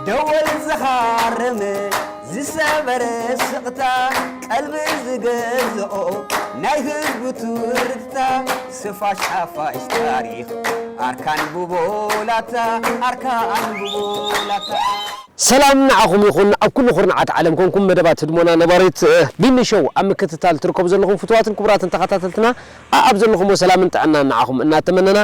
ደወል ዝኻርም ዝሰበረ ስቕታ፣ ቀልቢ ዝገዝኦ ናይ ህዝቡ ትርታ፣ ስፋሽፋሽ ታሪኽ ኣርካን ብቦላታ፣ ኣርካን ብቦላታ። ሰላም ንዓኹም ይኹን፣ ኣብ ኩሉ ኩርናዓት ዓለም ኮንኩም መደባት ህድሞና ነባሪት፣ እ፣ ቢኒ ሾው ኣብ ምክትታል ትርከቡ ዘለኹም ፍቱዋትን ክቡራትን ተኸታተልትና፣ ኣኣብ ዘለኹምዎ ሰላምን ጥዕናን ንዓኹም እናተመነና፣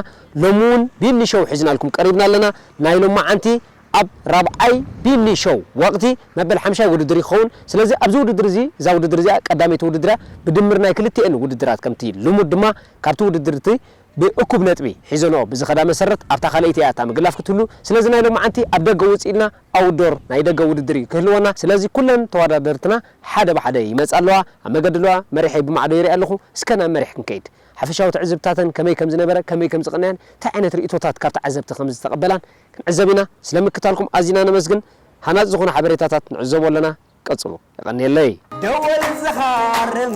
ሎሚ እውን ቢኒ ሾው ሒዝናልኩም ቀሪብና ኣለና። ናይ ሎማዓንቲ ኣብ ራብዓይ ቢኒ ሾው ወቕቲ መበል ሓምሻይ ውድድር ይኸውን። ስለዚ ኣብዚ ውድድር እዚ፣ እዛ ውድድር እዚኣ ቀዳመይቲ ውድድር እያ። ብድምር ናይ ክልቲኤን ውድድራት ከምቲ ልሙድ ድማ ካብቲ ውድድር እቲ ብእኩብ ነጥቢ ሒዘንኦ ብዝኸዳ መሰረት ኣብታ ካልኣይቲ እያ እታ ምግላፍ ክትህሉ። ስለዚ ናይ ሎማዓንቲ ኣብ ደገ ውፅእ ኢልና ኣውትዶር ናይ ደገ ውድድር እዩ ክህልወና። ስለዚ ኩለን ተወዳደርትና ሓደ ብሓደ ይመጻ ኣለዋ። ኣብ መገዲ ኣለዋ መሪሐይ ብማዕዶ ይርኢ ኣለኹ። እስከ ናብ መሪሕ ክንከይድ። ሓፈሻዊ ትዕዝብታተን ከመይ ከም ዝነበረ፣ ከመይ ከም ዝቐነያን፣ እንታይ ዓይነት ርእይቶታት ካብ ተዓዘብቲ ከም ዝተቐበላን ክንዕዘብ ኢና። ስለ ምክታልኩም ኣዚና ነመስግን። ሃናጺ ዝኾነ ሓበሬታታት ንዕዘቦ ኣለና። ቀጽሉ። የቐንየለይ። ደወል ዝኻርም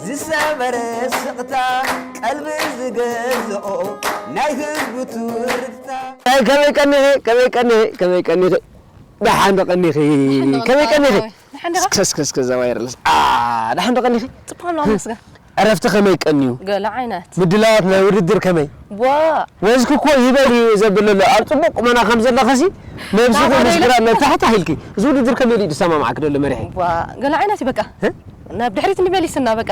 ዝሰበረ ስቕታ፣ ቀልቢ ዝገዝኦ ናይ ህዝቡ ትርታ። ኣይ፣ ከመይ ቀኒኺ? ከመይ ቀኒኺ? ከመይ ቀኒኺ? ደሓን ዶ ቀኒኺ? ደሓን ዶ ከመይ ቀኒኺ? ቀኒኺ? ደሓን ዲኻ? እስከ፣ እስከ፣ እስከ፣ ዘዋይርለስ። ኣ፣ ደሓን ዶ ቀኒኺ? ጽቡቕ ኣለኹ፣ መስገን። ዕረፍቲ ከመይ ቀንዩ? ገለ ዓይነት። ምድላዋት ናይ ውድድር ከመይ? ዋ። ወዝኪ እኮ ይበል እዩ ዘብል ኣሎ። ኣብ ጽቡቕ ቁመና ከም ዘለኽሲ፣ ነብስኺ ናታ ምስግራ ዶ ኢለ? ነታሕታሕ ኢልኪ። እዚ ውድድር ከመይ ኢሉ እዩ ዝሰማምዓኪ ዘሎ መሪሒ? ዋ፣ ገለ ዓይነት እዩ በቃ። እ? ናብ ድሕሪት ንመሊስና በቃ።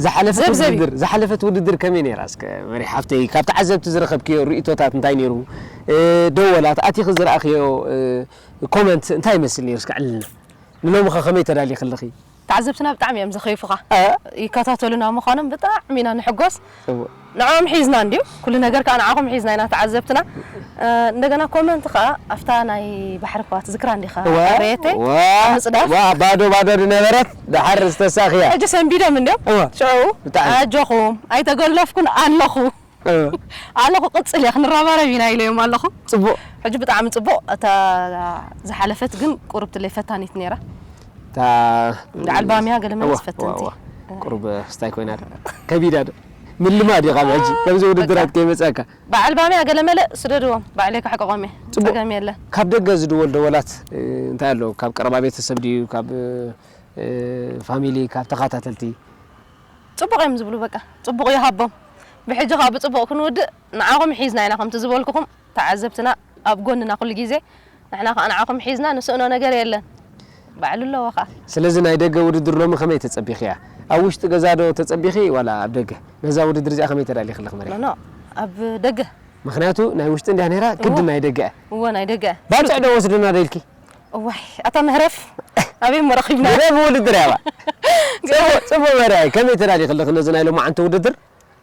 ዝሓለፈት ዘብዘብ እዩ። ውድድር፣ ዝሓለፈት ውድድር ከመይ ነይራ? እስከ መሪሕ ሓፍተይ፣ ካብ ተዓዘብቲ ዝረኸብክዮ ርእይቶታት እንታይ ነይሩ? እ፣ ደወላት፣ ኣቲኺ ዝረኣኽዮ፣ እ፣ ኮመንት እንታይ ይመስል ነይሩ? እስከ ዕልልና። ንሎሚ ኸ ከመይ ተዳሊኺ ኣለኺ? ተዓዘብትና ብጣዕሚ እዮም ዝኸይፉኻ። እ? ይከታተሉና ምዃኖም ብጣዕሚ ኢና ንሕጎስ። እወ። ንዕኦም ሒዝና እንድዩ። ኩሉ ነገር ከኣ ንዓኹም ሒዝና ኢና ተዓዘብትና። እ፣ እንደገና ኮመንት ከኣ ኣብታ ናይ ባሕሪ እኳ ትዝክራ እንዲኻ? እወ። ቀረየተይ? እወ። ኣብ ምጽዳፍ? እወ፣ ባዶ ባዶ ዝነበረት ደሓር ዝተሳኽያ። ሕጂ ሰንቢዶም እንድዮም። እወ። ሽዑ ብጣዕሚ። ኣጆኹም፣ ኣይተገለፍኩን ኣለኹ። እ። ኣለኹ፣ ቅጽል እየ፣ ክንረባረብ ኢና ኢለዮም ኣለኹ። ጽቡቕ። ሕጂ ብጣዕሚ ጽቡቕ። እታ ዝሓለፈት ግን ቁሩብ ትለይ ፈታኒት ነይራ። እታ እንዳ ዓልባምያ ገለ መለ እዋ፣ ዝፈተንቲ። እዋ፣ እዋ። ቁሩብ ስታይ ኮይና ዶ? ከቢዳ ዶ? ምልማድ እዩ ካብ ሕጂ፣ ከምዚ ውድድራት በቃ። ከይመጸካ። በዓል ባምያ ገለ መለ ስደድዎም፣ ባዕለይ ክሕቅቖም እየ። ጽቡቕ። ጸገም የለን። ካብ ደገ ዝድወል ደወላት፣ እ፣ እንታይ ኣሎ? ካብ ቀረባ ቤተሰብ ድዩ? ካብ፣ እ፣ ፋሚሊ፣ ካብ ተኸታተልቲ? ጽቡቕ እዮም ዝብሉ፣ በቃ ጽቡቕ ይሃቦም። ብሕጂ ኸኣ ብጽቡቕ ክንውድእ ንዓኹም ሒዝና ኢና፣ ከምቲ ዝበልኩኹም ተዓዘብትና ኣብ ጎንና ኩሉ ግዜ፣ ንሕና ኸኣ ንዓኹም ሒዝና ንስእኖ ነገር የለን። ባዕሉ ኣለዎ ኸኣ። ስለዚ ናይ ደገ ውድድር ሎሚ ከመይ ተጸቢኽያ? ኣብ ውሽጢ ገዛ ዶ ተጸቢኺ ዋላ ኣብ ደገ? ነዛ ውድድር እዚኣ ከመይ ተዳሊኺ ኣለኺ መሪሕ? ኖ፣ ኖ፣ ኣብ ደገ። ምኽንያቱ ናይ ውሽጢ እንድያ ነይራ፣ ግዲ እወ። ናይ ደገ እያ። እወ፣ ናይ ደገ። ባጽዕ ዶ ወስድና ዶ ኢልኪ? እዋይ፣ ኣታ መህረፍ፣ ኣበይ እሞ ረኺብና? መደብ ውድድር እያ ባ። ጽቡቕ፣ ጽቡቕ መርኣይ። ከመይ ተዳሊኺ ኣለኺ ነዚ ናይ ሎማዓንቲ ውድድር?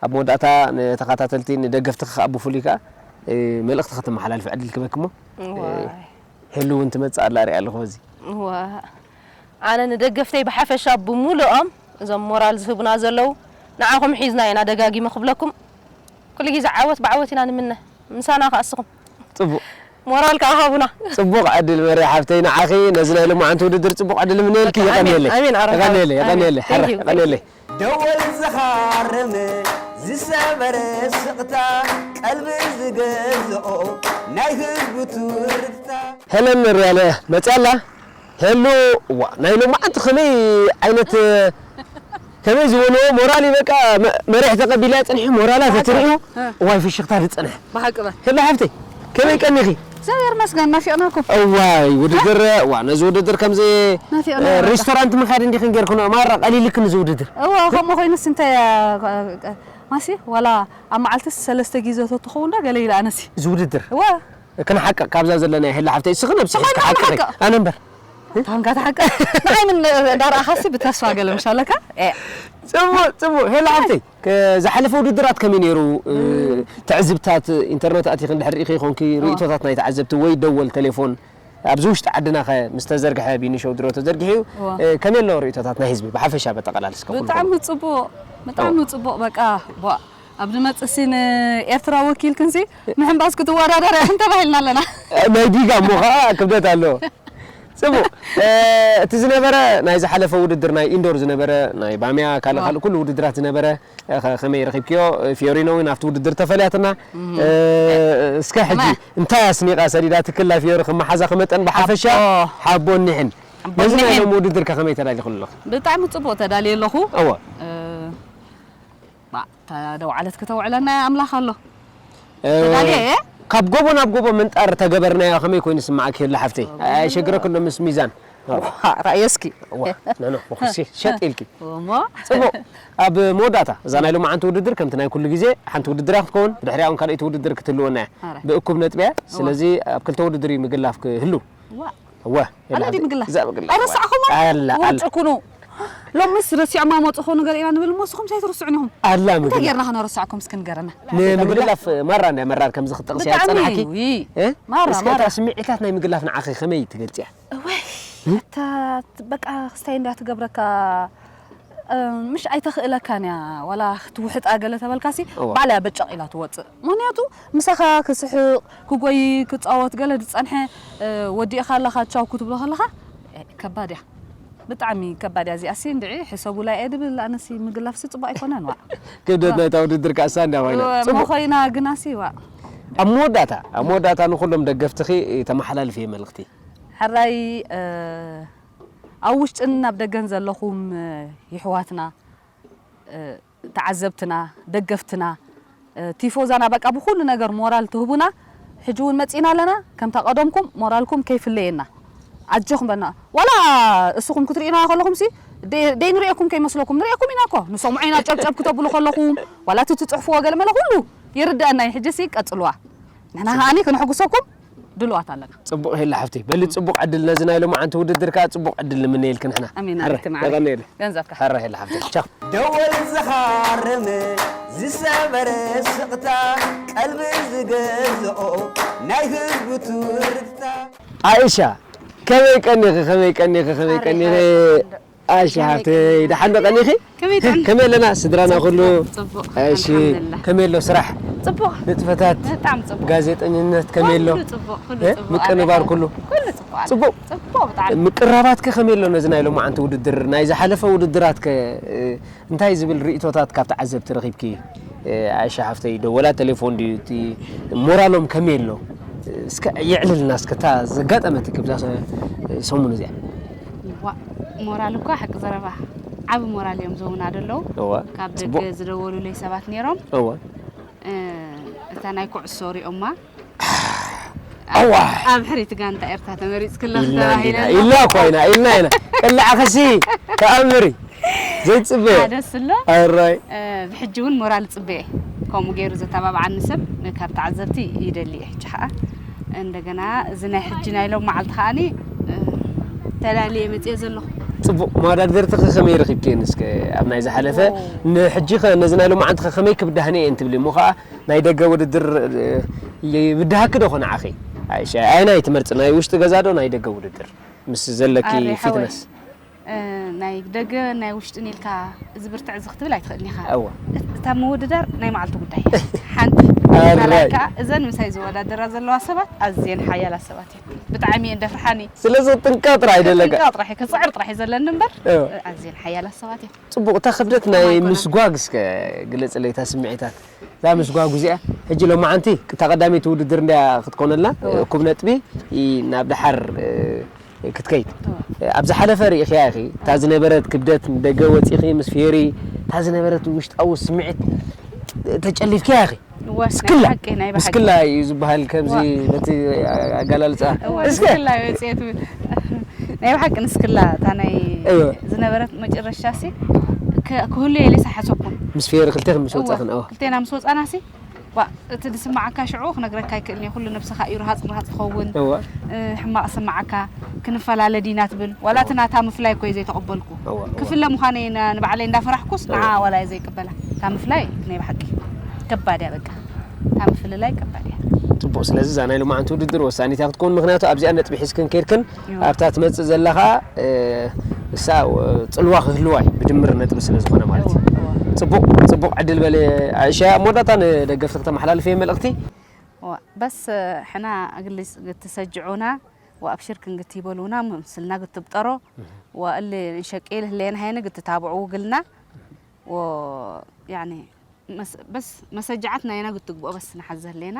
ኣብ መወዳእታ ንተኸታተልቲ፣ ንደገፍትኺ ከኣ ብፍሉይ ከኣ፣ እ፣ መልእኽቲ ከተመሓላልፊ ዕድል ክበኪ እሞ፣ እ፣ ዋይ። ሄሉ እውን ትመጽእ ኣላ እሪኣ ኣለኹ በዚ። እዋ፣ ኣነ ንደገፍተይ ብሓፈሻ ብምሉኦም፣ እዞም ሞራል ዝህቡና ዘለዉ፣ ንዓኹም ሒዝና ኢና ደጋጊመ ክብለኩም። ኩሉ ግዜ ዓወት ብዓወት ኢና ንምነ። ምሳና ከኣ እስኹም። ጽቡቕ። ሞራል ከኣ ሃቡና። ጽቡቕ ዕድል መርያ ሓፍተይ ንዓኺ፣ ነዚ ናይ ሎማዓንቲ ውድድር ጽቡቕ ዕድል እምነየልኪ። ኣሜን፣ የቐንየለይ። ኣሜን፣ ኣረ የቐንየለይ፣ ሃቡና። የቐንየለይ። Thank ሕረ፣ you, thank you። የቐንየለይ። ደወል ዝኻርም ዝሰበረ ስቕታ፣ ቀልቢ ዝገዝኦ ናይ ህዝቡ ትርታ። ሄለን ርያለ መጽያ ኣላ። ሄሉ፣ ዋ፣ ናይ ሎማዓንቲ ከመይ ዓይነት፣ ከመይ ዝበልዎ ሞራል እዩ፣ በቃ፣ መ-፣ መሪሕ ተቐቢላ ጽንሒ ሞራላ ተትርእዩ፣ እ። እዋይ፣ ፍሽኽታ ዝጽንሕ። ብሓቂ በል። ሄሉ ሓፍተይ፣ ከመይ ቀኒኺ? እግዚኣብሔር ይመስገን፣ ናፊቕናኩም። እዋይ፣ ውድድር፣ ዋ፣ ነዚ ውድድር ከምዚ፣ ናፊቕና እ፣ በቃ። ሬስቶራንት ምኻድ እንዲኽን ጌርክኖ፣ ማራ ቀሊልክን እዚ ውድድር። እዋ፣ ከምኡ ኮይኑስ እንታይ፣ እ፣ ማሲ፣ ዋላ ኣብ መዓልቲ ሰለስተ ግዜ ተትኸውን ዳ ገለ ኢለ ኣነሲ። እዚ ውድድር? እዋ። ክንሓቅቕ ካብዛ ዘለና ሄሉ ሓፍተይ፣ እስኺ ነብስኺ እስኪ ሓቅቒ። ሓቅቕ። ኣነ እምበር። ታንካ ተሓቀ። ንዓይ ምን ዳርኣኻሲ ብተስፋ ገለ ምሽ ኣለካ? ኤ። ጽቡቕ፣ ጽቡቕ። ሄሉ ሓፍተይ፣ ከ-፣ ዝሓለፈ ውድድራት ከመይ ነይሩ? እ፣ ትዕዝብታት ኢንተርነት ኣቲኺ እንድሕር ርኢኺ ይኾንኪ፣ እዋ። ርእይቶታት ናይ ተዓዘብቲ ወይ ደወል ቴሌፎን፣ ኣብዚ ውሽጢ ዓድና ከ ምስ ተዘርግሐ፣ ቢኒ ሾው ድሮ ተዘርጊሑ እዩ። እዋ። እ፣ ከመይ ኣሎ ርእይቶታት ናይ ህዝቢ ብሓፈሻ በጠቓላላ እስከ ኩሉ ብጣዕሚ ከመይ? ጽቡቕ፣ ብጣዕሚ እዋ። ጽቡቕ። በቃ፣ ቧ-፣ ኣብ ዝመጽእ ሲ ንኤርትራ ወኪልክንሲ ምሕንባስ ክትወዳደር ኢኽን ተባሂልና ኣለና። ናይ ዲጋ እሞ ኸኣ ክብደት ኣለዎ። ጽቡቕ። እቲ ዝነበረ ናይ ዝሓለፈ ውድድር ናይ ኢንዶር ዝነበረ ናይ ባምያ ካልእ ካልእ ኩሉ ውድድራት ዝነበረ ከመይ ረኺብክዮ? ፊዮሪኖ እውን ኣብቲ ውድድር ተፈልያትና። እስከ ሕጂ እንታይ ኣስኒቓ ሰዲዳ ትክላ ፊዮሪ ከመሓዛ ከመጠን ብሓፈሻ ሓቦ እኒሕን ነዚ ናይ ሎም ውድድር ከመይ ተዳሊኹ ኣለኹ? ብጣዕሚ ጽቡቕ ተዳልየ ኣለኹ። እወ። ተደውዓለት ክተውዕለና ኣምላኽ ኣሎ። ተዳልየ እየ። ካብ ጎቦ ናብ ጎቦ ምንጣር ተገበርናዮ ከመይ ኮይኑ ስማዓኪ ህሉ ሓፍተይ? ኣይሸግረክን ዶ ምስ ሚዛን? ራእየስኪ። እዋ፣ ኖ፣ ኖ፣ ሞኽሲ፣ ሸጥ ኢልኪ። እሞ? ጽቡቕ። ኣብ መወዳእታ፣ እዛ ናይ ሎማዓንቲ ውድድር ከምቲ ናይ ኩሉ ግዜ ሓንቲ ውድድር እያ ክትከውን፣ ብድሕሪኣ እውን ካልኣይቲ ውድድር ክትህልወና እያ። ኣረ። ብእኩብ ነጥቢ እያ። እዋ። ስለዚ ኣብ ክልተ ውድድር እዩ ምግላፍ ክህሉ። እዋ። እዋ፣ ኣላ ድዩ ምግላፍ? እዛ ምግላፍ። ኣይረሳዕኹም? ኣላ፣ ኣላ። ወርጭ ኩኑ። ሎምስ ረሲዖማ መጹ ኾኑ ገለ ኢና ንብል እሞ ንስኹም ኣይትርስዑን ኢኹም። ኣላ እንታይ ምግላፍ። ጌርና ኸነረሳዕኩም እስኪ ንገረና? ንምግላፍ ማራ እንድያ መራር ከምዚ ክትጠቕሲ ብጣዕሚ፣ ኣይጸናሕኪ? ውይ። እ? ማራ፣ እስከ እታ ማራ። ስምዒታት ናይ ምግላፍ ንዓኺ ከመይ ትገልጽያ? እወይ፣ እታ በቃ ክስታይ እንድያ ትገብረካ፣ እ፣ ምሽ ኣይተኽእለካን እያ። ዋላ ክትውሕጣ ገለ ተበልካሲ፣ እዋ። ባዕላ እያ በጨቕ ኢላ ትወጽእ። ምኽንያቱ ምሳኻ ክስሕቕ፣ ክጎይ፣ ክጻወት ገለ ዝጸንሐ፣ እ፣ ወዲእኻ ኣለኻ፣ ቻው ክትብሎ ከለኻ፣ እ፣ ከባድ እያ። ብጣዕሚ ከባድ እያ እዚኣሲ። እንድዒ ሕሰቡላ እየ ድብል፣ ኣነሲ ምግላፍሲ ጽቡቕ ኣይኮነን፣ ዋእ። ክብደት ናይታ ውድድር ከኣ እሳ እንድያ ኮይና። እወ፣ ጽቡቕ። እሞ ኮይና ግናሲ፣ ዋእ። ኣብ መወዳእታ፣ ኣብ መወዳእታ ንኹሎም ደገፍትኺ ተመሓላልፊ መልእኽቲ። ሕራይ፣ እ፣ ኣብ ውሽጥን ኣብ ደገን ዘለኹም፣ እ፣ ይሕዋትና፣ እ፣ ተዓዘብትና፣ ደገፍትና፣ እ፣ ቲፎዛና፣ በቃ ብኹሉ ነገር ሞራል ትህቡና፣ ሕጂ እውን መጺእና ኣለና። ከምታ ቀደምኩም ሞራልኩም ከይፍለየና። ኣጆኹም በልና። ዋላ እስኹም ክትርእዩና ከለኹምሲ፣ ደይ-፣ ደይንርእየኩም ከይመስለኩም፣ ንርእየኩም ኢና እኮ። ንሰምዖ ኢና ጨብጨብ ክተብሉ ከለኹም፣ ዋላ እቲ ትጽሕፍዎ ገለ መለ ኩሉ ይርድኣና እዩ። ሕጂሲ ቀጽልዋ። ንሕና ከኣኒ ክነሕጉሰኩም ድልዋት ኣለና። ጽቡቕ ሄላ ሓፍተይ። በሊ ጽቡቕ ዕድል ነዚ ናይ ሎማዓንቲ ውድድር ከኣ ጽቡቕ ዕድል ንምነየልኪ ንሕና። ኣሜን፣ ሕረ፣ ኣሜን፣ ኣሜን። የቐንየለይ። ገንዘብካ። ሕረ ሄላ ሓፍተይ። ቻው። ደወል ዝኻርም ዝሰበረ ስቕታ ቀልቢ ዝገዝኦ ናይ ህዝቡ ትርታ። ኣይሻ፣ ከመይ ቀኒኺ፣ ከመይ ቀኒኺ፣ ከመይ ቀኒኺ? ኣሽ ሓፍተይ፣ ደሓን ዶ ቀኒኺ? ከመይ ጥዕና? ከመይ ኣለና? ስድራና ኩሉ? ጽቡቕ፣ እሺ፣ ኣልሓምዱሊላህ። ከመይ ኣሎ ስራሕ? ጽቡቕ። ንጥፈታት? ብጣዕሚ ጽቡቕ። ጋዜጠኝነት ከመይ ኣሎ? ኩሉ ጽቡቕ፣ ኩሉ እ? ጽቡቕ። ምቅንባር ኣበይ? ኩሉ? ኩሉ ጽቡቕ ኣሎ። ጽቡቕ። ጽቡቕ ብጣዕሚ። ምቅራባትከ ከመይ ኣሎ ነዚ ናይ ሎማዓንቲ ውድድር? ናይ ዝሓለፈ ውድድራትከ፣ እ፣ እንታይ ዝብል ርእይቶታት ካብ ተዓዘብቲ ረኺብኪ? እ፣ ኣይሻ ሓፍተይ፣ ደወላ ቴሌፎን ድዩ? እቲ ሞራሎም ከመይ ኣሎ? እስከ የዕልልና እስከ እታ ዘጋጠመትኪ ብዛ ሰ-፣ ሰሙን እዚኣ። ዋእ፣ ሞራል እኳ ሓቂ ዘረባ ዓቢ ሞራል እዮም ዝህቡና ዘለዉ። እወ፣ ካብ ደገ ጽቡቕ። ዝደወሉለይ ሰባት ነይሮም። እወ። እ፣ እታ ናይ ኩዕሶ ሪኦማ። ኣዋ። ኣብ ሕሪት ጋንታ ኤርትራ ተመሪጽክላ ኢልና ተባሂላ እንዲና፣ ኣለኹ። ኢልና እኮ ኢና፣ ኢልና ኢና። ቅላዕኽሲ ተኣምሪ ዘይትጽበዮ። ሓደ ስሎ። ኣራይ። እ፣ ብሕጂ እውን ሞራል ጽበየ። ከምኡ ገይሩ ዘተባብዓኒ ሰብ ካብ ተዓዘብቲ ይደሊ እየ። ሕጂ ኸኣ እንደገና እዚ ናይ ሕጂ ናይ ሎም መዓልቲ ከኣኒ፣ እ፣ ተዳልየ መጽየ ዘለኹ። ጽቡቕ። መወዳደርትኺ ከመይ ረኺብክየን እስከ ኣብ ናይ ዝሓለፈ? ኦ። ንሕጂ ኸ ነዚ ናይ ሎማዓንቲ ኸ ከመይ ክብዳህኒ እየን ትብሊ? እሞ ኸኣ ናይ ደገ ውድድር፣ እ፣ ይብድሃኪ ዶ ኾነ ዓኺ? ኣይሻ፣ ኣየናይ ትመርጺ? ናይ ውሽጢ ገዛ ዶ ናይ ደገ ውድድር? ምስ ዘለኪ ኣረ፣ ሓወይ። ፊትነስ። እ፣ ናይ ደገ ናይ ውሽጥን ኢልካ እዚ ብርትዕ እዚ ክትብል ኣይትኽእልን ኢኻ። እወ። እት-፣ እታ ምውድዳር ናይ መዓልቲ ጉዳይ። ሓንቲ ኣራይ። ናላይካ እዘን ምሳይ ዝወዳደራ ዘለዋ ሰባት ኣዝየን ሓያላት ሰባት እየን። ብጣዕሚ እየን ደፍርሓኒ። ስለዚ ጥንቃቕ ጥራሕ ይደለካ። ጥንቃቕ ጥራሕ፣ ክጽዕር ጥራሕ እዩ ዘለኒ እምበር፣ እወ። ኣዝየን ሓያላት ሰባት እየን። ጽቡቕ፣ እታ ክብደት ናይ ኣይኮነን። ምስጓግ እስከ ግለጽለይ፣ እታ ስምዒታት። እዛ ምስጓግ እዚኣ፣ ሕጂ ሎማዓንቲ እታ ቀዳመይቲ ውድድር እንድያ ክትኮነልና፣ እወ። እኩብ ነጥቢ ይ-፣ ናብ ደሓር፣ እ፣ ክትከይድ። እወ። ኣብ ዝሓለፈ ርኢኽያ ኢኺ፣ እታ ዝነበረት ክብደት ንደገ ወጺኺ ምስ ፌሪ፣ እታ ዝነበረት ውሽጣዊ ስምዒት ተጨሊፍክያ ኢኺ። እወ፣ ናይ ስክላ፣ ብሓቂ፣ ናይ ብሓቂ። ስክላ እዩ ዝበሃል ከምዚ እወ። በቲ ኣገላልጻ። እወ፣ እስከ። ስክላ እዩ ወጽኤ ትብል። ናይ ብሓቂ ንስክላ እታ ናይ እወ። ዝነበረት መጨረሻ ሲ ከ-፣ ክህሉ እየ ኢለ ሓሰብኩን። ምስ ፌሪ ክልቴኽን ምስ እወ፣ ወጻኽን፣ እወ። ክልቴና ምስ ወጻና ሲ፣ ዋ፣ እቲ ዝስምዓካ ሽዑ ክነግረካ ኣይክእልን እየ። ኩሉ ነብስኻ እዩ ርሃጽ ርሃጽ ትኸውን። እወ። እ፣ ሕማቕ ስምዓካ፣ ክንፈላለ ዲና ትብል። ዋላ እወ። እቲ ናታ ምፍላይ እኮ እየ ዘይተቐበልኩ። እወ፣ እወ። ክፍለ ምዃነይ ን-፣ ንባዕለይ እንዳፈራሕኩስ፣ እወ። ንዓ ዋላ እየ ዘይቅበላ። እታ ምፍላይ ናይ ብሓቂ ከባድ እያ በቃ። እታ ምፍልላይ ከባድ እያ። ጽቡቕ። ስለዚ እዛ ናይ ሎማዓንቲ ውድድር ወሳኒት እያ ክትከውን። ምኽንያቱ ኣብዚኣ ነጥቢ ሒዝክን ከይድክን እወ። ኣብታ ትመጽእ ዘላ ኸኣ፣ እ፣ እሳ፣ እ፣ ጽልዋ ክህልዋ እዩ፣ ብድምር ነጥቢ ስለ ዝኾነ ማለት እዩ። እወ፣ እወ። ጽቡቕ፣ ጽቡቕ ዕድል በሊ። ኣይሻ፣ ኣብ መወዳእታ ንደገፍቲ ክተመሓላልፍ እየ መልእኽቲ። እወ፣ በስ ሕና እግሊ ትሰጅዑና ወኣብሽር ክንግት ይበሉና ምስልና ግትብጠሮ ወእሊ እንሸቂል ህሌን ሃይነ ግትታብዑ ውግልና ወ ያኒ መስ- በስ መሰጃዓት ናይና ግትግብኦ በስ ንሓዘ ህሌና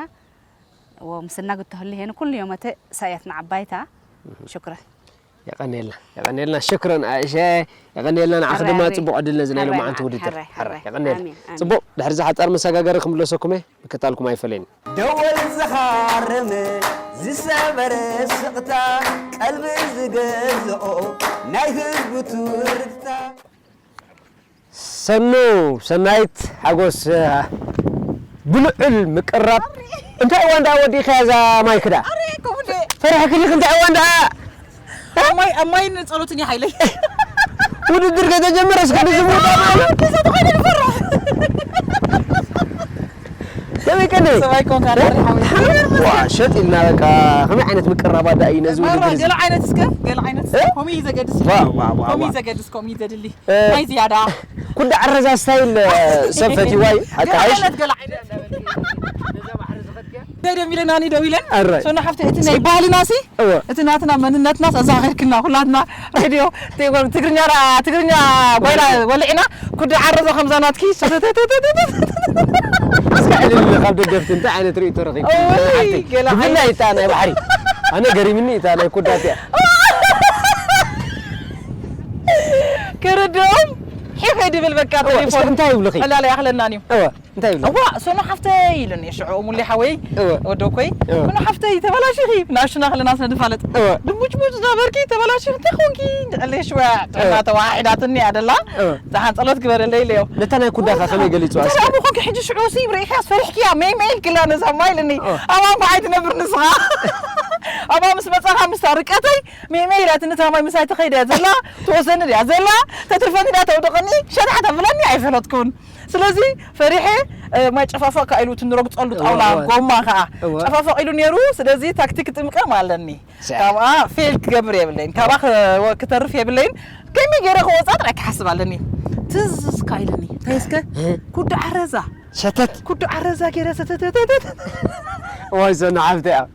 ወምስልና ግትህሉ ሄነ ኩሉ ዮመተ ሳያትና ዓባይታ ሽክረን የቐንየልና የቐንየልና ሽክረን ኣይሸ የቐንየልና ንዓኺ ድማ ሕራይ፣ ፅቡቕ ዕድል ነዚ ናይ ሕራይ፣ ሎማዓንቲ ውድድር ሕራይ፣ ሕራይ ሕራይ። የቐንየልና ኣሜን፣ ኣሜን። ፅቡቕ ድሕሪ ዝሓፃር መሰጋገሪ ክምለሰኩም እየ ምክታልኩም ኣይፈለየኒ ደወል ዝኻረመ ዝሰበረ ስቕታ ቀልቢ ዝገዝኦ ናይ ህዝቡ ትርታ ሰኑ ሰናይት ሓጎስ ብልዑል ምቅራብ እንታይ እዋን ደኣ ወዲእካ እዛ ማይክ ደኣ ፈሪሕክኒ እንታይ እዋን ደኣ ኣማይ ኣማይን ጸሎትን ይሓይለይ ውድድር ከተጀመረ እስከ ንዝሙዳ ማለት ከመይ ቀኒ ሰባይ ኮንካ ዳሪ ሓወይ ዋ ሸጥ ኢልና በቃ ከመይ ዓይነት ምቅራባ ደኣ እዩ ነዚ ማራ ውድድር እዚ ገለ ዓይነት እስከ ገለ ዓይነት እስከ ኮሚ ዘገድስ ዋ ዋ ዋ ኮሚ ዋ ዘገድስ ኮሚ ዘድሊ እ፣ ማይ ዝያዳ ኩዳ ዓረዛ ስታይል ሰፈት ይዋይ ገለ ሓካይሽ ዓይነት ገለ ዓይነት ደደም ኢለናኒ ደው ኢለን ኣረ ሶና ሓፍቲ እቲ ናይ ባህልና ሲ እወ እቲ ናትና መንነትና ኣዘኻኺርክና ኩላትና ሬድዮ ትግርኛ ትግርኛ ጓይላ ወልዕና ኩዳ ዓረዛ ከምዛ ናትኪ እስካዕ ልል ካብ ደገፍቲ እንታይ ዓይነት ርእይቶ ረኺብ እውይ፣ ገለ ብፍላይ እታ ናይ ባሕሪ ኣነ ገሪምኒ እታ ናይ ኩዳት እያ ክርድኦም ሒኸ ድብል በቃ እወ፣ እስኪ እንታይ ይብሉኺ ዕላላ ያኽለናን እዩ እወ እንታይ ይብሉ እዋ ሶኖ ሓፍተይ ኢሉኒ ሽዑ ሙሌ ሓወይ እወ ወደኮይ እወ ሶኖ ሓፍተይ ተበላሽኺ ናሽና ክለና ስለ ንፋለጥ እወ ድሙጭ ሙጭ ነበርኪ ተበላሽኺ እንታይ ኮንኪ እንድዕለ ሽዋ ጥዕና ተዋሒዳትኒ ኣደላ እወ ዛሓን ጸሎት ግበረለይ ኢለዮ ነታ ናይ ኩዳኻ ከመይ ገሊጽዋ እስኪ ሰላም ኾንኪ ሕጂ ሽዑ ሲ ብርኢኻ ፈሪሕኪያ ሜይ ሜይ ክላ ነዛ ማይ ኢልኒ እወ ኣባን በዓይ ትነብር ንስኻ ኣባ ምስ መጻኻ ምስታ ርቀተይ ሜሜ ኢላትኒ እታ ማይ ምሳይ ተኸይደ እያ ዘላ ትወስደኒ ድያ ዘላ ተትርፈኒ ድያ ተውድቐኒ ሸድሓ ተብለኒ ኣይፈለጥኩን ስለዚ ፈሪሐ እ፣ ማይ ጨፋፋቕ ከኣ ኢሉ እቲ ንረግጸሉ ጣውላ እወ። ጎማ ከኣ እወ። ጨፋፋቕ ኢሉ ነይሩ ስለዚ ታክቲክ ጥምቀም ኣለኒ ሰ- ካብኣ ፌል ክገብር የብለይን ካብኣ ክወ- ክተርፍ የብለይን ከመይ ገይረ ክወፃ ጥራይ ክሓስብ ኣለኒ ትዝ እስካ ኢልኒ እንታይ እስከ ኩዳ ዓረዛ ሸተት ኩዳ ዓረዛ ገይረ ሰተተተተተ ዋይ ሰኑ ሓፍተይ ኣብ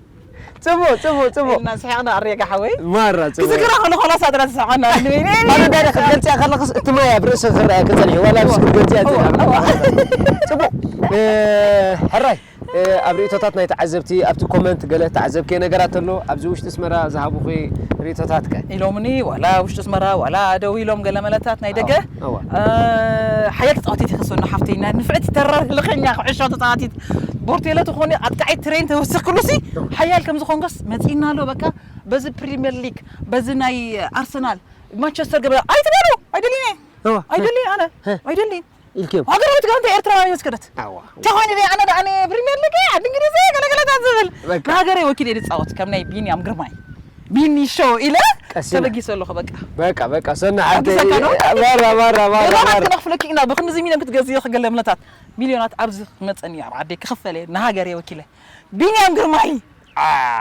ጽቡቕ ጽቡቕ ጽቡቕ ኢልና ስሒቕና ኣሬጋ ሓወይ ማራ ጽቡቕ ክዝክራ ከሎ ኮላ ሳጥራ ተሳቐና ንበይነ ኣነ እንታይ ክትገልጽያ ከለኽስ እቲ ማይ ኣብ ርእሲ ክረኣየኪ ጸኒሑ ዋላ ምስ ክትገልጽያ ጸኒሑ ጽቡቕ እ፣ ሕራይ እ፣ ኣብ ርእቶታት ናይ ተዓዘብቲ ኣብቲ ኮመንት ገለ ተዓዘብከ ነገራት ኣሎ ኣብዚ ውሽጢ ኣስመራ ዝሃቡኺ ርእቶታት ከ ኢሎምኒ ዋላ ውሽጢ ኣስመራ ዋላ ደው ኢሎም ገለ መለታት ናይ ደገ እዋ ሓያል ተፃዋቲት ይኸሰኑ ሓፍተይ ናይ ንፍዕቲ ተራር ህልኸኛ ክዕሾ ተፃዋቲት ቦርቴለ ትኾኒ ኣጥቃዒት ትሬን ተወስኽሉሲ ሓያል ከም ዝኾንከስ መፂና ኣሎ በቃ በዚ ፕሪምየር ሊግ በዚ ናይ ኣርሰናል ማንቸስተር ገበ ኣይትበሉ ኣይደሊኒ እዋ ኣይደሊ ኣነ ኣይደሊ ኢልክዮም ሃገራዊት ጋንታ ኤርትራ የስከረት ኣዋ ተኾኒ ኣነ ደኣ ፕሪምየር ሊግ ዓዲ እንግሊዝ ገለገለታት ዝብል በቃ። ንሃገረይ ወኪል እየ ዝፃወት ከም ናይ ቢንያም ግርማይ ቢኒ ሾው ኢለ ቀስ ኢለ። ተበጊሰ ኣለኹ በቃ በቃ በቃ ሰና ኣብ ግዛካ ዶ? ባራ ባራ ባራ ዶላራት ባራ ክነኽፍለኪ ኢና ብክንዚ ሚልዮን ክትገዝዮ ክገለ ምለታት ሚልዮናት ኣብዚ ክመፀኒ ኣብ ዓደይ ክኽፈለ ንሃገር እየ ወኪለ ቢንያም ግርማይ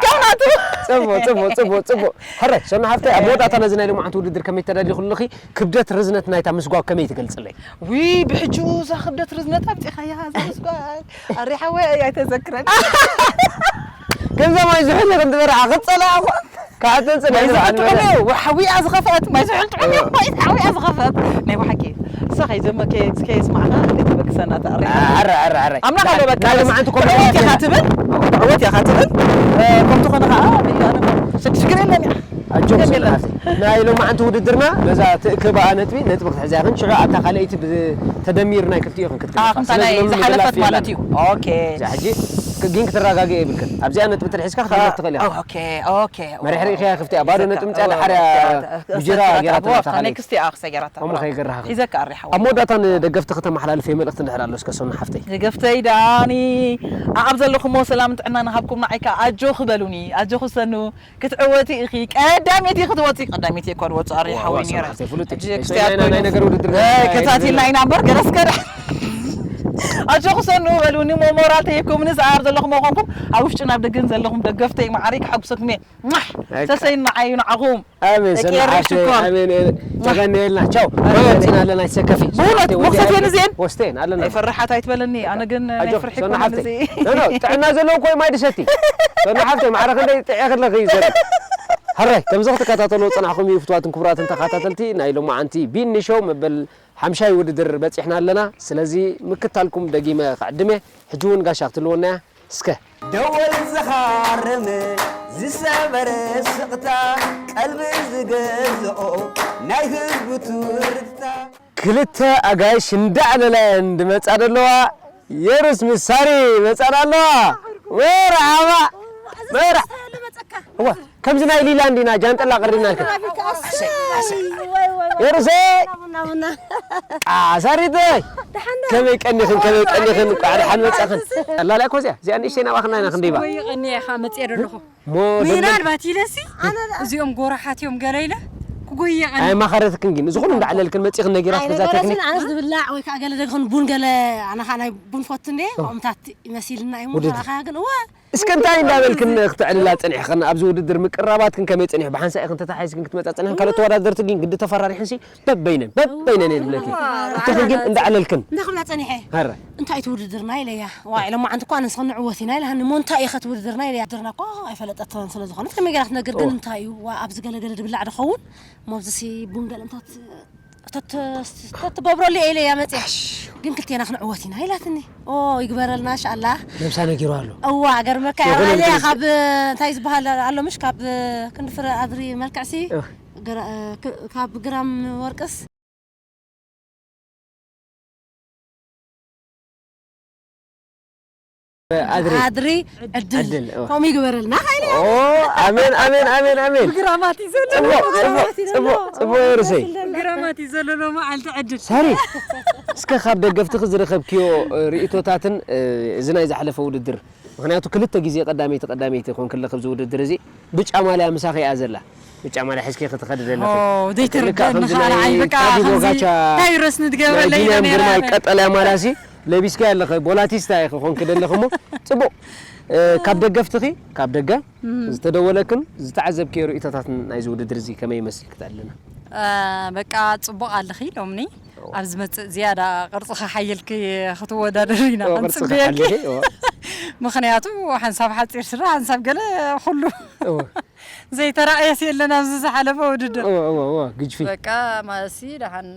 ከምናቱ ጽቡቕ ጽቡቕ ጽቡቕ ጽቡቕ ሕራይ ሰና ሓፍተይ ኣብ መወዳእታ ነዚ ናይ ሎማዓንቲ ውድድር ከመይ ተዳሊኹ ኣለኺ ክብደት ርዝነት ናይታ ምስጓግ ከመይ ትገልጽለይ ዊ ብሕጂ እዛ ክብደት ርዝነት ኣምፂኻያ እዛ ምስጓግ ኣሪ ሓወይ ኣይተዘክረን ገንዘብ ኣይዝሕል ከም ትበርዓ ክትጸላ እኳ ካዕተን ማይ ዝሕል ጥዑም ጽላ እዩ ሓዊኣ ዝኸፍአት ማይ ዝሕል ጥዑም እዩ ቆይት ሓዊኣ ዝኸፍአት ናይ ብሓቂ እሳ ከይዘመ ከየስማዕና ከይተበግሰና ተኣሪ ኣረ ኣረ ኣረ ኣምላኽ ኣሎ በቃ ናይ ሎማዓንቲ ኮመንት ዕወት ኢኻ ትብል ዕወት ኢኻ ትብል ከምቲ ኾነ ከዓ ሽግር የለን ኣጆም የለን። ሰናሓፍቲ ናይ ሎማዓንቲ ውድድርና ነዛ ትእክብኣ ነጥቢ ነጥቢ ክትሕዝያ ኽን ሽዑ ኣብታ ካልኣይቲ ተደሚሩ ናይ ክልቲኡ ኽን ክትግለፋ ክንታ ናይ ዝሓለፈት ማለት እዩ ኦኬ ሕጂ ግን ክትረጋገ የብልክን ኣብዚኣ ነጥቢ ትርሒዝካ ክትግለፍ ትኽእል ኢኻ ኦኬ ኦኬ መሪሕ ርኢኽያ ክፍቲ እያ ባዶ ነጥቢ ምፅያ ድሓር እያ ብጅራ ገይራትና እታ ካልኣይቲ ክስቲ እያ ክሰገራታ እሞ ከይገርሃ ሒዘካ ኣሪሓ ኣብ መወዳእታ ንደገፍቲ ከተመሓላልፍ መልእኽቲ እንድሕር ኣሎ እስከ ሰኑ ሓፍተይ ደገፍተይ ዳኒ ኣብ ዘለኹሞ ሰላም ጥዕና ንሃብኩም ንዓይካ ኣጆ ክበሉኒ ኣጆ ክሰኑ ክትዕወቲ ኢኺ ቀዳሜቲ ክትወፂ ቀዳሜቲ እኳ ድወፅእ ኣሪ ሓወይ ነረ ፍሉጥ ናይ ነገር ውድድር ከታቲልና ኢና እምበር ገለስከ ኣጆ ክሰኑ በሉኒ ሞራል ተሂብኩምኒ ኣብ ዘለኹም ኮንኩም ኣብ ውሽጥን ኣብ ደገን ዘለኹም ደገፍተይ ማዕረይ ክሓጉሰኩም እየ ሰሰይ ንዓዩ ንዓኹም ኣሜን ሰናሓፍተይ ኣሜን ተቀንየልና ቻው መበብፂና ኣለና ይሰከፊ ብእውነት መክሰቴን እዚኤን ወስቴን ኣለና ኣይፈርሓት ኣይትበለኒ ኣነ ግን ናይ ፍርሒ ሰናሓፍተይ ኮነ ጥዕና ዘለዎ ኮይ ማይ ድሰቲ ሰናሓፍተይ ማዕረ ክንደይ ጥዕያ ከለኺ ይዘር ሕራይ፣ ከምዚ ክትከታተልዎ ዝጸናሕኩም እዩ፣ ፍቱዋትን ክቡራትን ተኸታተልቲ ናይ ሎማዓንቲ ቢኒ ሾው መበል ሓምሻይ ውድድር በጺሕና ኣለና። ስለዚ ምክታልኩም ደጊመ ክዕድም እየ። ሕጂ እውን ጋሻ ክትልወና እያ። እስከ። ደወል ዝኻረመ ዝሰበረ ስቕታ፣ ቀልቢ ዝገዝኦ ናይ ህዝቡ ትርታ። ክልተ ኣጋይሽ እንዳዕለላ እየን ዝመጻ ዘለዋ። የሩስ ምስ ሳሪ ይመጻና ኣለዋ። መርሓባ። መርሓ-፣ እዋ፣ ከምዚ ናይ ሊላ እንዲና ጃንጥላ ቀሪብናልክን። የሩሰይ! አ፣ ሳሪተይ! ከመይ ቀኒኽን፣ ከመይ ቀኒኽን? እንቋዕ ደሓን መጻኽን። ኣላልያ እኮ እዚኣ፣ እዚኣ ንእሽተይ ናባኽና ኢና ክንድይባ። ወይ ቀኒየ ኢኻ መጺአ ዘለኹ። ሞ ደብለን ምናልባት ኢለሲ፣ ኣነ እዚኦም ጎራሓት እዮም ገለ ኢለ ክጎየ ቀኒ። ኣይማኸረትክን ግን፣ እዚ ኩሉ እንዳዕለልክን መጺኽን ነጊራትክ እዛ ኣይነበረትን፣ ቴክኒክ። ኣነስ ዝብላዕ ወይ ከዓ ገለ ደገኹን ቡን ገለ፣ ኣነ ከዓ ናይ ቡን ፈቱ እንዴ፣ ኦ። ከምታት ይመሲልና እዩ፣ ውድድር። መኸራኻ ግን፣ እወ። እስከ እንታይ እንዳበልክን ክትዕልላ ጸኒሕኽን? ኣብዚ ውድድር ምቅርራባትክን ከመይ ጸኒሑ? ብሓንሳእ ኢኽን ተታሓሒዝክን ክትመጻ ጸኒሕን፣ ካልኦት ተወዳደርቲ ግን ግዲ ተፈራሪሕንሲ፣ በበይነን፣ በበይነን እየን ዝብለኪ። እዋ፣ እትኽን ግን እንዳዕለልክን። እንዳ ክብላ ጸኒሐ። ሀረ። እንታይ እቲ ውድድር ናይ ኢለያ? ዋይ፣ ሎማዓንቲ እኳ ንስኽን ንዕወት ኢና ኢላሃኒ። እሞ እንታይ ኢኸ እቲ ውድድር ናይ ኢለያ? ውድድርና እኳ ኣይፈለጠቶን ስለ ዝኾነ፣ ከመይ ገይራ ክትነግር ግን እዋ። እንታይ እዩ? ዋ፣ ኣብዚ ገለ ገለ ድብላዕ ዶ ኸውን? እሞ ኣብዚሲ ቡን ገለ ምታት ተተ-፣ ተትገብረሉ እየ ኢለያ መፅያ። ኣሽ። ግን ክልቴና ክንዕወት ኢና ኢላትኒ። ኦ፣ ይግበረልና፣ ኢንሻኣላህ። ነብሳ ነጊሩ ኣሎ። እዋ፣ ገርመካ እያ። ዝኾነ ኣባልያ ነገር ካብ፣ እንታይ ዝበሃል ኣሎ፣ ምሽ ካብ ክንዲ ፍረ ኣድሪ መልክዕሲ፣ እህ። ግራ-፣ ክ-፣ ካብ ግራም ወርቅስ ኣድሪ። ኣድሪ ዕድል። ዕድል፣ ኦ። ከምኡ ይግበረልና፣ ኸይረ። ኦ፣ ኣሜን፣ ኣሜን፣ ኣሜን፣ ኣሜን። ብግራማት እዩ ዘሎ። ጽቡቕ፣ ጽቡቕ፣ ጽቡቕ፣ ጽቡቕ፣ ርእሰይ። ብግራማት እዩ ዘሎ፣ መዓልቲ ዕድል። ሳሪ፣ እስከ ካብ ደገፍትኺ ዝረኸብክዮ፣ እ፣ ርእይቶታትን፣ እ፣ እዚ ናይ ዝሓለፈ ውድድር፣ ምኽንያቱ ክልተ ግዜ ቀዳመይቲ፣ ቀዳመይቲ ኮንክለኺ ኣብዚ ውድድር እዚ፣ ብጫ ማልያ ምሳኺ እያ ዘላ። ብጫ ማልያ ሒዝኪ ክትኸዲ ዘለኺ። ኦ፣ ዘይተረድአኒ ልክዕ ከምዚ ኸኣ ናይ ንዓይ በቃ ታዲ ከምዚ ቦጋቻ፣ እንታይ ረስኒ ናይ ትገብረለይ ቢንያም ነይራ ግርማይ እያ። ቀጠልያ ማልያሲ ለቢስኪ ኣለኺ። ቦላቲስታ ኢኺ ኮንኪ ዘለኺ እሞ፣ ጽቡቕ። እ፣ ካብ ደገፍትኺ፣ ካብ ደገ እም። ዝተደወለክን ዝተዓዘብክዮ ርእይቶታትን ናይዚ ውድድር እዚ ከመይ ይመስል ክተዕልልና? እ፣ በቃ ጽቡቕ ኣለኺ ሎምኒ። እዎ። ኣብ ዝመጽእ ዝያዳ ቅርጽኺ ሓይልኪ ክትወዳደሪ ኢና እዎ፣ ቅርጽኺ ክንጽበየኪ። ሓልኺ፣ እዎ። ምኽንያቱ ሓንሳብ ሓጺር ስረ፣ ሓንሳብ ገለ ኩሉ። እዎ። ዘይተራእየስ የለን ኣብዚ ዝሓለፈ ውድድር። እወ፣ እወ፣ እወ፣ ግጅፊ። በቃ፣ ማለትሲ፣ ደሓን፣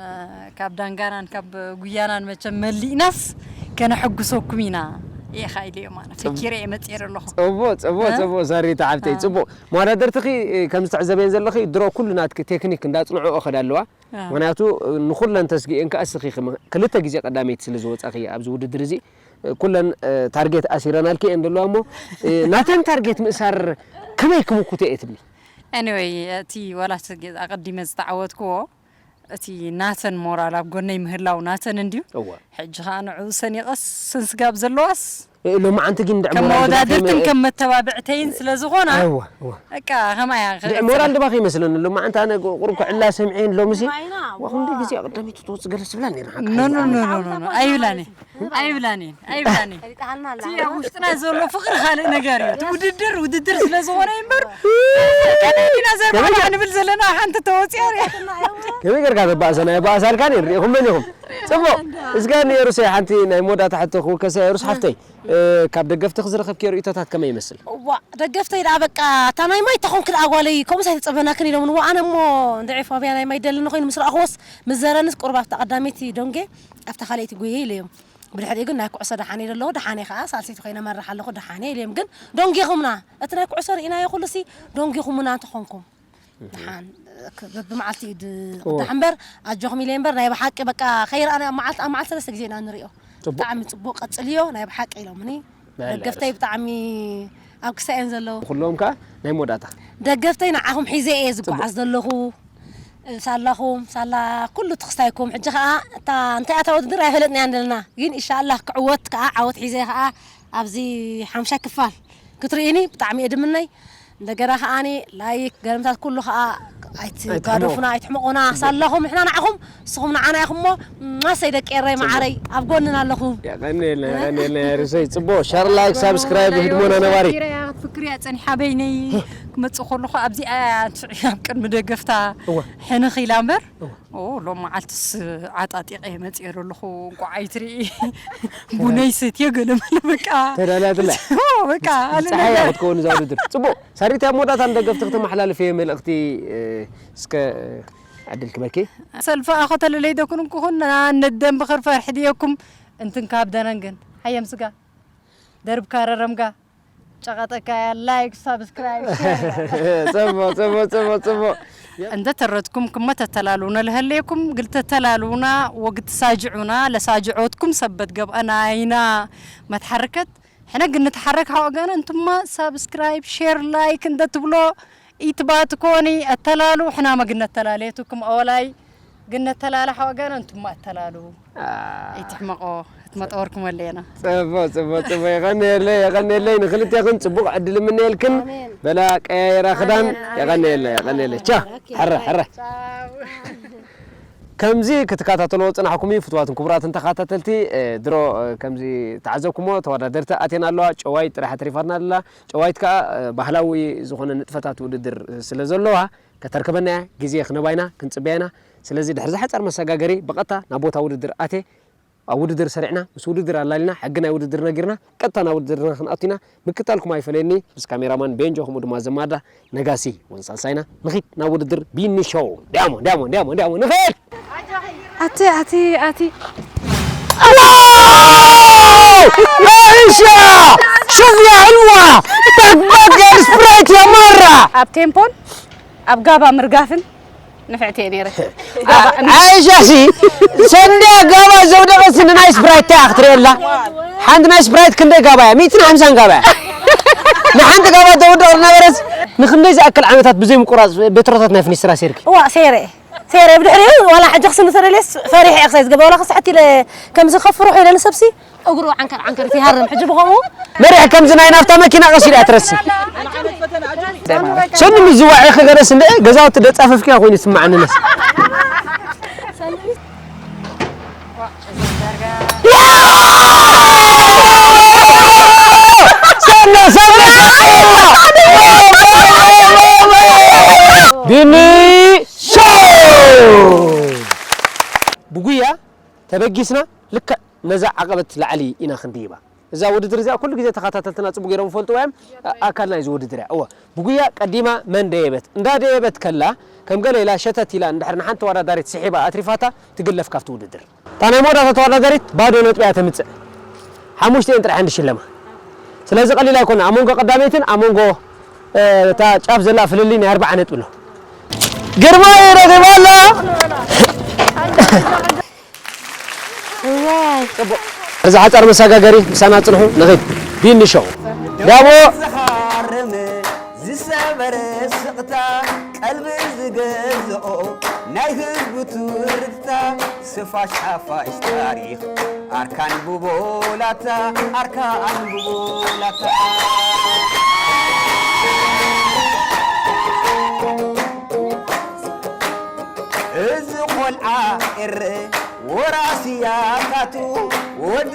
ካብ ዳንጋናን ካብ ጉያናን መቸም መሊእናስ ከነሐጉሰኩም ኢና። ኢኻ ኢለ እየ ማለት፣ ጽቡቕ። ፈኪረ እየ መጽኤ ኣለኹ። ጽቡቕ፣ ጽቡቕ፣ እ? ጽቡቕ፣ ሳሪታ ሓብተይ፣ እ። ጽቡቕ። መወዳደርትኺ፣ እ፣ ከም ዝተዕዘበየን ዘለኺ፣ ድሮ ኩሉ ናትኪ ቴክኒክ እንዳጽንዕኦ ኸዳ ኣለዋ። እ። ምኽንያቱ፣ ንኹለን ተስጊኤን ከኣ እስኺ ክም-፣ ክልተ ግዜ ቀዳመይቲ ስለ ዝወጻኺ ኣብዚ ውድድር እዚ፣ ኩለን፣ እ፣ ታርጌት ኣሲረናልኪ እየን ዘለዋ እሞ፣ እ፣ ናተን ታርጌት ምእሳር ከመይ ክምኩቶ እየ ትብሊ? ኤኒወይ፣ እቲ ዋላ እቲ ኣቐዲመ ዝተዓወትክዎ፣ እቲ ናተን ሞራል ኣብ ጎነይ ምህላው ናተን እንድዩ። እወ። ሕጂ ኸኣ ንዕኡ ሰኒቐስ ሰንስጋብ ዘለዋስ እ፣ ሎማዓንቲ ግን እንድዒ ከም ሞራል ድባ መወዳድርትን ከይመ-፣ ከም መተባብዕተይን ስለ ዝኾና፣ እወ፣ እወ። በቃ፣ ከምኣ እያ እንድዒ ሞራል ክቕጽል። ድባ ከይመስለኒ፣ ሎማዓንቲ ኣነ ቁሩብ ክዕላ ሰምዔን ሎምሲ፣ ባይና፣ ዋ፣ ክንደይ ዋ። ግዜ ኣቐዳሚት ትወጽእ ገለ ትብላ ነይራ፣ ሓቃ ኖ፣ ኖ፣ ኣይብላን። ኖ፣ ኖ፣ ኖ፣ ኖ፣ ኣይብላን እየ። ኣይብላን እየ፣ ኣይብላን እየ። ፈሊጥሃልና ኣላ። እቲ ኣብ ውሽጥና ዘሎ ፍቕሪ ካልእ ነገር እዩ። እቲ ውድድር፣ ውድድር ስለ ዝኾነ እምበር፣ ኢና ዘርባዕባ ከመይ ገ-፣ ክንብል ዘለና ሓንቲ ተወፂኣ እያ። ከመይ ጌርካ ተባእሰና? ኣይባእሳልካን እየ፣ ርኢኹም መን ኢኹም? ጽቡቕ። እስከ ንየሩሰይ ሓንቲ ናይ መወዳእታ ሕቶ ክውከሳ፣ የሩስ ሓፍተይ፣ እ፣ ካብ ደገፍትኺ ዝረኸብክዮ ርእይቶታት ከመይ ይመስል? እዋ፣ ደገፍተይ ደኣ በቃ፣ እታ ናይ ማይ ተኾንክ ደኣ ጓለይ፣ ከምኡስ ኣይተጸበናክን ኢሎምኒ። እዋ፣ ኣነ እሞ እንድዒ ፋብያ ናይ ማይ ደልኒ ኮይኑ ምስ ረኣኽዎስ፣ ምስ ዘረንስ ቁሩብ ኣብታ ቀዳመይቲ ዶንጌ፣ ኣብታ ካልኣይቲ ጉየ ኢለዮም። ብድሕሪኡ ግን ናይ ኩዕሶ ደሓን እየ ዘለኹ፣ ደሓን እየ ኸኣ፣ ሳልሰይቲ ኮይነ እመርሕ ኣለኹ፣ ደሓን እየ ኢለዮም። ግን ዶንጌኹምና፣ እቲ ናይ ኩዕሶ ርኢናዮ ኩሉሲ ዶንጌኹምና እንተኾንኩም። ደሓን፣ ክ-፣ በብመዓልቲ እዩ ድ-፣ እወ። ቅዳሕ እምበር፣ ኣጆኹም ኢለዮም እምበር፣ ናይ ብሓቂ በቃ ከይረኣናዮ ኣብ መዓልቲ፣ ኣብ መዓልቲ ሰለስተ ግዜ ኢና ንሪኦ። ጽቡቕ። ብጣዕሚ ጽቡቕ፣ ቀጽልዮ፣ ናይ ብሓቂ ኢሎምኒ። በል፣ ደገፍተይ በል። ብጣዕሚ ኣብ ክሳይ እዮም ዘለዉ። ኩሎም ከኣ ናይ መወዳእታ። ደገፍተይ ንዓኹም ሒዘ እየ ዝጓዓዝ ዘለኹ። ሳላኹም፣ ሳላ ኩሉ ትኽስታይኩም። ሕጂ ኸኣ እታ እንታይ ኣታ ውድድር ኣይፈለጥናያን ዘለና። ግን ኢንሻላህ ክዕወት ከኣ ዓወት ሒዘ ከኣ ኣብዚ ሓምሻይ ክፋል ክትርእዩኒ ብጣዕሚ እየ ድምነይ። እንደገና ከኣኒ ላይክ ገለምታት ኩሉ ከኣ ኣይትጋደፉና፣ ኣይትሕመቑ። ኣይትሕመቑና። ሳላኹም ንሕና ንዓኹም፣ ንስኹም ንዓና ኢኹም እሞ፣ ማሰይ ደቂ ኤረይ መዓረይ ኣብ ጎንና ኣለኹም። የቐንየልና፣ የቐንየልና የሩሰይ። ጽቡቕ። ሸር፣ ላይክ፣ ሳብስክራይብ ህድሞና ነባሪ። ክትፍክሪ እያ ጸኒሓ በይነይ። መጽእ ከለኹ ኣብዚኣ እያ ትስዕያ ኣብ ቅድሚ ደገፍታ እወ። ሕንኽ ኢላ እምበር። እወ። ኦ፣ ሎም መዓልትስ ዓጣጢቐ እየ መጽኤ ዘለኹ፣ እንቋዕ ኣይትርኢ። ቡነይ ሰትየ ገለ መለ በቃ። ተዳልያትላ። ኦ፣ በቃ፣ ኣነ ጸሓይ እያ ነገር ክትከውን እዛ ውድድር። ጽቡቕ። ሳሪት፣ ኣብ መወዳእታ ንደገፍቲ ክተመሓላልፍዮ መልእኽቲ፣ እ፣ እስከ ዕድል ክበኪ። ሰልፊ ኣኸ ተለለይ ደኩን እንኩኹን፣ ና ነደም ብኽር ፈርሒ ድየኩም። እንትን ካብ ደነን ግን። ሃየም ስጋ። ደርብ ካረረምጋ። ጨቐጠካ ያ ላይክ፣ ሳብስክራይብ፣ ሼር። ጽቡቕ፣ ጽቡቕ፣ ጽቡቕ፣ ጽቡቕ። እንተ ተረትኩም ክመ ተተላሉና ለሀሌኩም፣ ግል ተተላሉና ወግት ሳጅዑና፣ ለሳጅዖትኩም ሰበት ገብአና ኢና መትሐርከት። ሕነ ግን ንትሐረክ ሐወገነ፣ እንቱማ ሳብስክራይብ፣ ሼር፣ ላይክ እንተ ትብሎ፣ ኢትባትኮኒ፣ አተላሉ፣ ሕናመ ግን ነተላሌቱ ክም አወላይ ግን ነተላለ ሐወገነ፣ እንቱማ አተላሉ። አ። ኢትሕመቆ፣ እትመጠወርኩም ወለየና። ጽቡቕ፣ ጽቡቕ፣ ጽቡቕ። የቐንየለይ፣ የቐንየለይ። ንክልቴኽን ጽቡቕ ዕድል እምነየልክን። ኣሜን። በላ ቀያየራ ክዳን። ኣሜን፣ ኣሜን። የቐንየለይ፣ የቐንየለይ። ቻ፣ ኦኬ፣ ሕረ፣ ባይ። ሕረ። ቻው። ከምዚ ክትከታተልዎ ዝጸናሕኩም እዩ፣ ፍቱዋትን ክቡራትን ተኸታተልቲ፣ እ፣ ድሮ፣ እ፣ ከምዚ ተዓዘብኩሞ፣ ተወዳደርቲ ኣትየን ኣለዋ፣ ጨዋይት ጥራሕ ኣትሪፋትና ኣላ። ጨዋይት ከኣ፣ እ፣ ባህላዊ ዝኾነ ንጥፈታት ውድድር ስለ ዘለዋ፣ ከተርከበና እያ፣ ግዜ ክንህባ ኢና፣ ክንጽበያ ኢና። ስለዚ ድሕሪ ዝሓጸር መሰጋገሪ ብቐጥታ ናብ ቦታ ውድድር ኣትየ፣ ኣብ ውድድር ሰሪዕና፣ ምስ ውድድር ኣላሊና፣ ሕጊ ናይ ውድድር ነጊርና፣ ቀጥታ ናብ ውድድርና ክንኣቱ ኢና። ምክታልኩም ኣይፈለየኒ። ምስ ካሜራማን ቤንጆ፣ ከምኡ ድማ ዘማዳ ነጋሲ እውን ሳልሳይና። ንኺድ ናብ ውድድር ቢኒ ሾው። ዲያሞ፣ ዲያሞ፣ ዲያሞ፣ ዲያሞ፣ ንኺድ! ኣቲ፣ ኣቲ፣ ኣቲ። عائشة! شوف يا حلوة! تطبق السبرايت يا مرة! ኣብ ቴምፖን ኣብ ጋባ ምርጋፍን ንፍዕቲ እየ ነይረ። ዓይሻ ሲ ሰንድያ ጋባ ዘውደቐት ንናይ ስፕራይት እንታይ ክትርእየላ? ሓንቲ ናይ ስፕራይት ክንደይ ጋባ እያ? ሚእትን ሓምሳን ጋባ እያ። ንሓንቲ ጋባ ተውድቕ ዝነበረስ ንክንደይ ዝኣክል ዓመታት ብዘይ ምቁራጽ ቤትሮታት ናይ ፍኒስትራ ሴርኪ? እዋ፣ ሴረ። ሴረ ብድሕሪኡ ዋላ ሕጂ ክስኒ ተደልየስ ፈሪሐ እየ ክሳይ ዝገበ ዋላ ክስሕት ኢለ ከምዚ ከፍርሑ ኢለ ንሰብሲ እግሩ ዓንከር ዓንከር እቲ ይሃርም ሕጂ ብኸምኡ መሪሕ ከምዚ ናይ ናፍታ መኪና ቀስ ኢላ እያ ትረሲ። ሰኒ ምዝዋዕ ኢኺ ገደስ እንደ ገዛውቲ ደጻፈፍኪያ ኮይኑ ይስምዓኒ ነስ። ሰኒ፣ ሰኒ! ቢኒ ሾው! ብጉያ ተበጊስና ልክዕ ነዛ ዓቐበት ላዕሊ ኢና ክንድይባ። እዛ ውድድር እዚኣ ኩሉ ግዜ ተኸታተልትና ጽቡቕ ገይሮም ይፈልጥዋ እዮም። ኣካል ናይዚ ውድድር እያ። እወ፣ ብጉያ ቀዲማ መን ደየበት? እንዳ ደየበት ከላ፣ ከም ገለ ኢላ ሸተት ኢላ እንድሕር ንሓንቲ ተወዳዳሪት ስሒባ ኣትሪፋታ፣ ትግለፍ ካብቲ ውድድር። እታ ናይ መወዳእታ ተወዳዳሪት ባዶ ነጥቢ እያ ተምጽእ። ሓሙሽተ እየን ጥራሕ እንድሽለማ። ስለዚ ቀሊል ኣይኮነ። ኣብ መንጎ ቀዳመይትን ኣብ መንጎ፣ እ፣ እታ ጫፍ ዘላ ፍልልይ ናይ ኣርብዓ ነጥቢ ኣሎ። ግርማይ ረኺባ ኣላ። እዋይ። ጽቡቕ። እዚ ሓጻር መሰጋገሪ ምሳና ጽንሑ፣ ንኺድ። ቢኒ ሾው። ዳቦ። ዝሃርም ዝሰበረ ስቕታ፣ ቀልቢ ዝገዝኦ ናይ ህዝቡ ትርታ፣ ስፋሽ ሓፋሽ ታሪኽ፣ ኣርካን ብቦላታ፣ ኣርካን ብቦላታ። እዚ ቆልዓ ኤረ ወራሲ ያታቱ ወዲ